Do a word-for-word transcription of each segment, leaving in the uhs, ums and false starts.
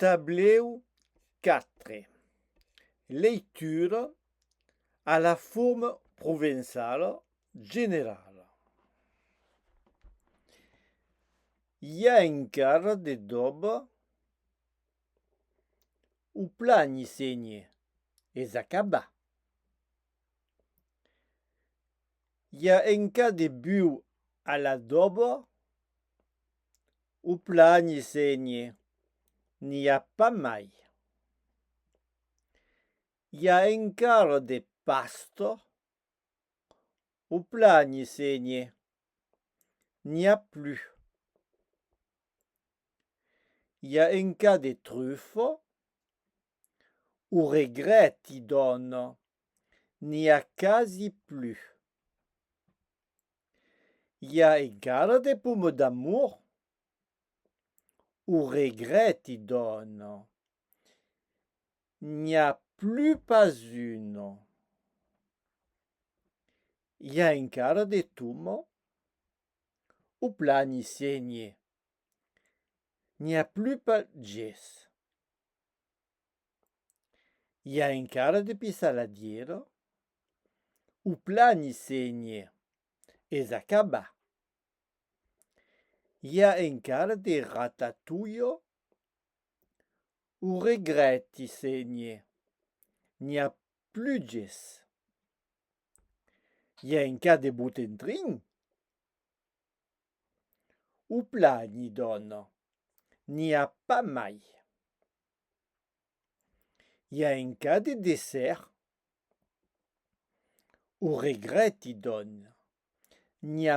Tablèu quatre. Leitura a la forma provençala generala. I a encara de dòba? O plani, sénher, es acabat. I a encara de buòu a l'adòba? O plani, sénher, n'i a pas mai. I a encara de pasta? O plani, sénher, n'i a plus. I a encara de trufa? O regrèti, dòna, n'i a quasi plus. I a encara de pomas d'amor? O regrèti, dòna, n'i a plus pas una. I a encara de tomas? O plani, sénher, n'i a plus pas ges. I a encara de pissaladiera? O plani, sénher, es acabat. I a encara de ratatouille? O regrèti, sénher, n'i a plus ges. I a encara de botentrin? O plani, dòna, n'i a pas mai. I a encara de dessèrt? O regrèti, dòna, n'i a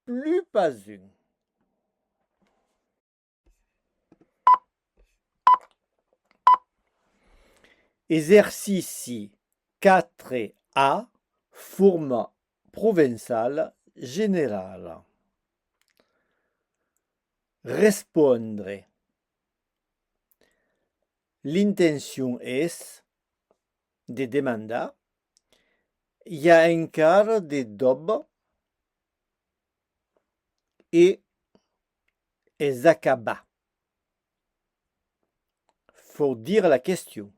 plus pas un. Exercici quatre A, forma provençala generala. Respondre. L'intencion es de demandar: i a encara de dòba? E es acabat. Faut dire la question.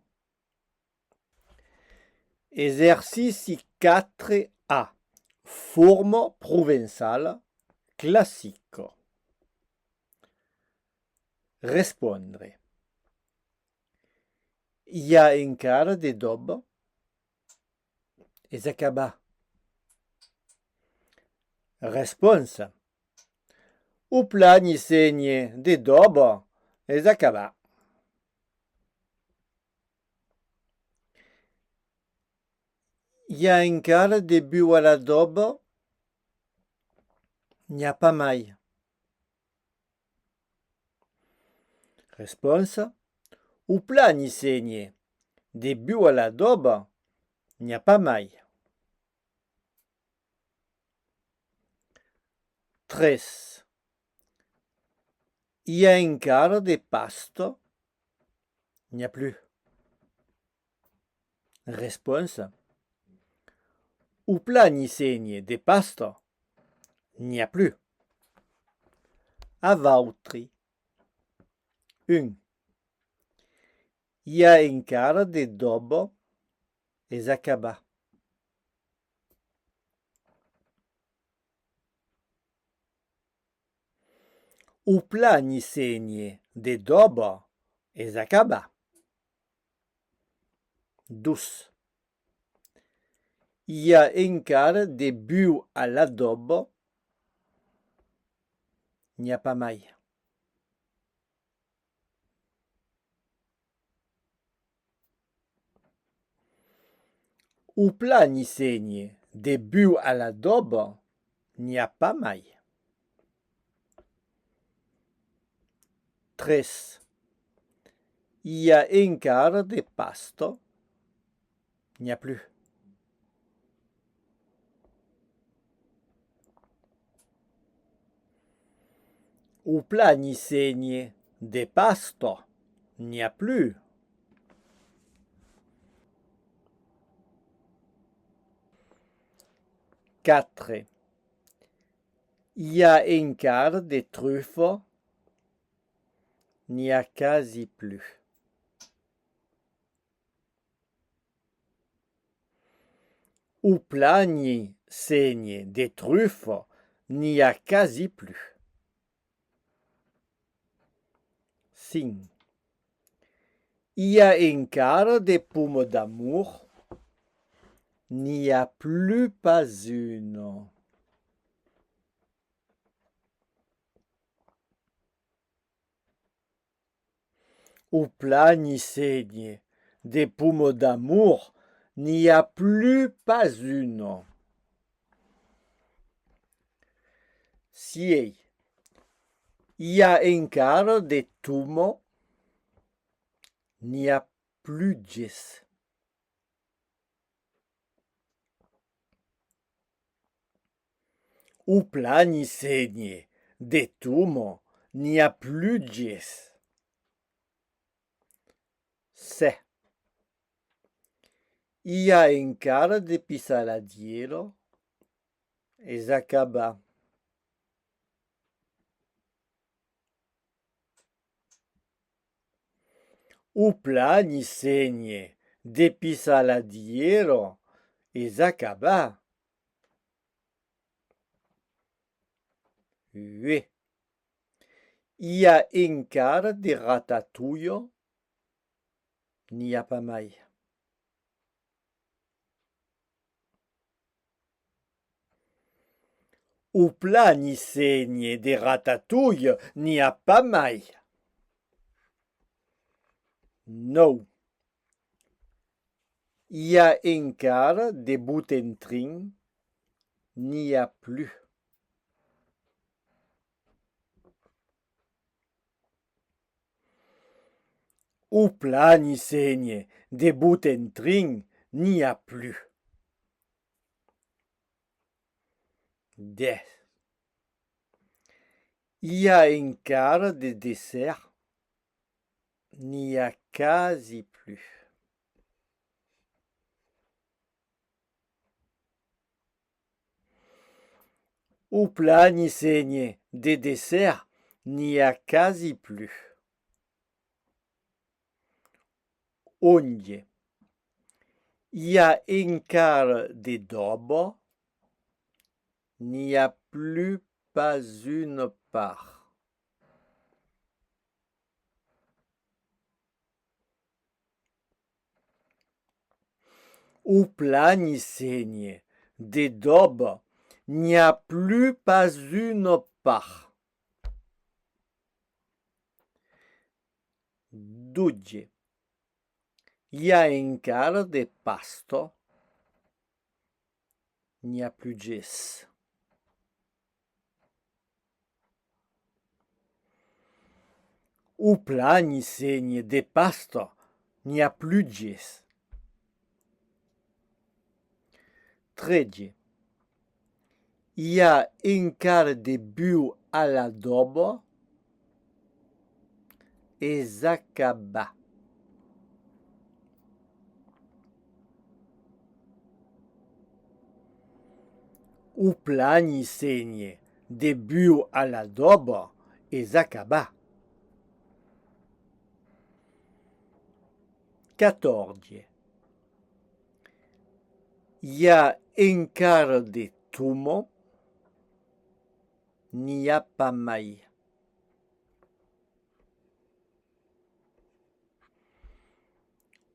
Exercici quatre A. Forma provençala classica. Respondre. I a encara de dòba? Es acabat. Responsa. O plani, sénher, de dòba, es acabat. I a encara de buòu a l'adòba? N'i a pas mai. Responsa. O plani, sénher, de buòu a l'adòba, n'i a pas mai. Tres. I a encara de pasta? N'i a plus. Responsa. O plani, sénher, de pasta? N'i a plus. A vautrei. Un. I a encara de dòba? Es acabat. O plani, sénher, de dòba, es acabat. Dos. I a encara de buòu a l'adòba? N'i a pas mai. O plani, sénher, de buòu a l'adòba? N'i a pas mai. Tres. I a encara de pasta? N'i a plus. O plani, sénher, de pasta? N'i a plus. Quatre. I a encara de trufa? N'i a quasi plus. Au plani sénher de trufas, n'i a quasi plus. Cinc. I a encara de pomas d'amor? N'i a plus pas una. Au plani sénher de pomas d'amor, n'i a plus pas una. Sièis. I a encara de tomas? N'i a plus ges. Au plani sénher de tomas, n'i a plus ges. Sèt. I a encara de pissaladièras? Es acabat. Au plani sénher de pissaladièras, es acabat. Uèch. I a encara de ratatouillas? N'i a pas mai. Au plani sénher de ratatouillas, n'i a pas mai. Nòu. I a encara de botentrin? N'i a plus. Au plani sénher de botentrin, n'i a plus. Dètz. I a encara de dessèrts? N'i a quasi plus. Au plani sénher de dessèrts, n'i a quasi plus. Onze. I a encara de dobas? N'i a plus pas una part. Au plani sénher de dobas, n'i a plus pas una part. Dotze. I a encara de pasta? N'i a plus ges. Au plani sénher de pasta, n'i a plus ges. Tretze. I a encara de buòus a l'adòba? Es acabat. Au plani sénher de buòus a l'adòba, es acabat. Catòrze. I a encara de tomas? N'i a pas mai.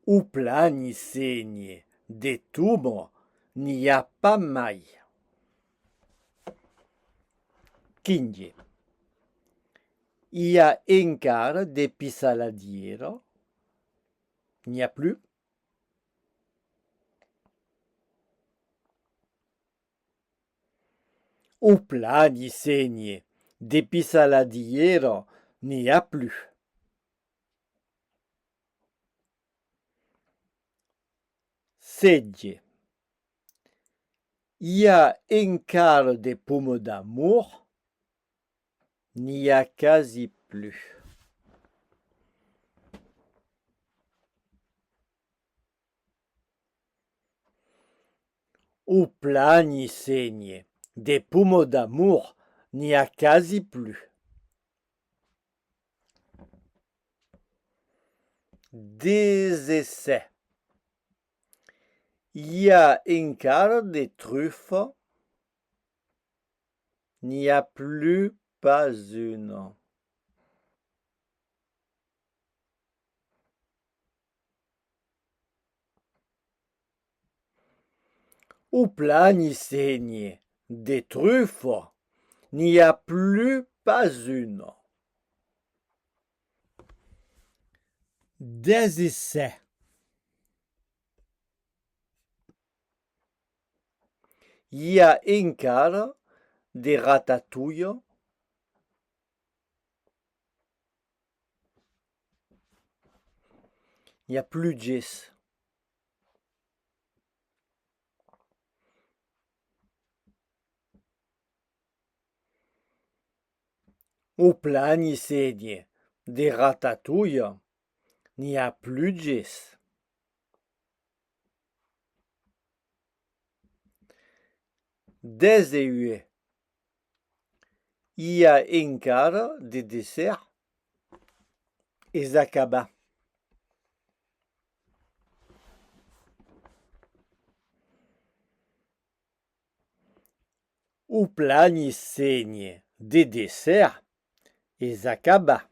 Au plani sénher de tomas, n'i a pas mai. Quinze. I a encara de pissaladièras? N'i a plus. Au plani sénher de pissaladièras, n'i a plus. Setze. I a encara de pomas d'amor? N'i a quasi plus. Au plani sénher de pomas d'amor, n'i a quasi plus. Dètz-e-sèt. I a encara de trufas? N'i a plus pas una. Au plan, Sénher, de trufas, n'i a plus pas una. Dètz-e-sèt. I a encara de ratatouilles? N'i a plus ges. Au plan, Sénher, de ratatouilles, n'i a plus ges. Dètz-e-uech. I a encara de dessèrts? Es acabat. Au plan, Sénher, de dessèrts, es acabat.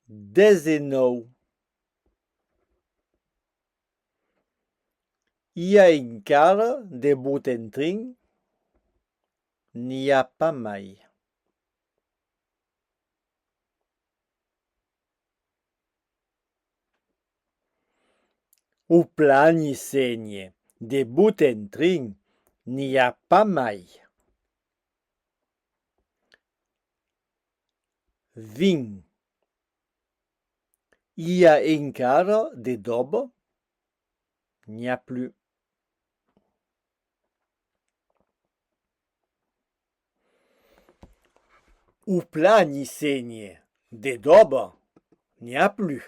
Dètz-e-nòu. I a encara de botentrin? N'i a pas mai. Au plan, Sénher, de botentrin, n'i a pas mai. Vint. I a encara de dobas? N'i a plus. Au plan, Sénher, de dobas, n'i a plus.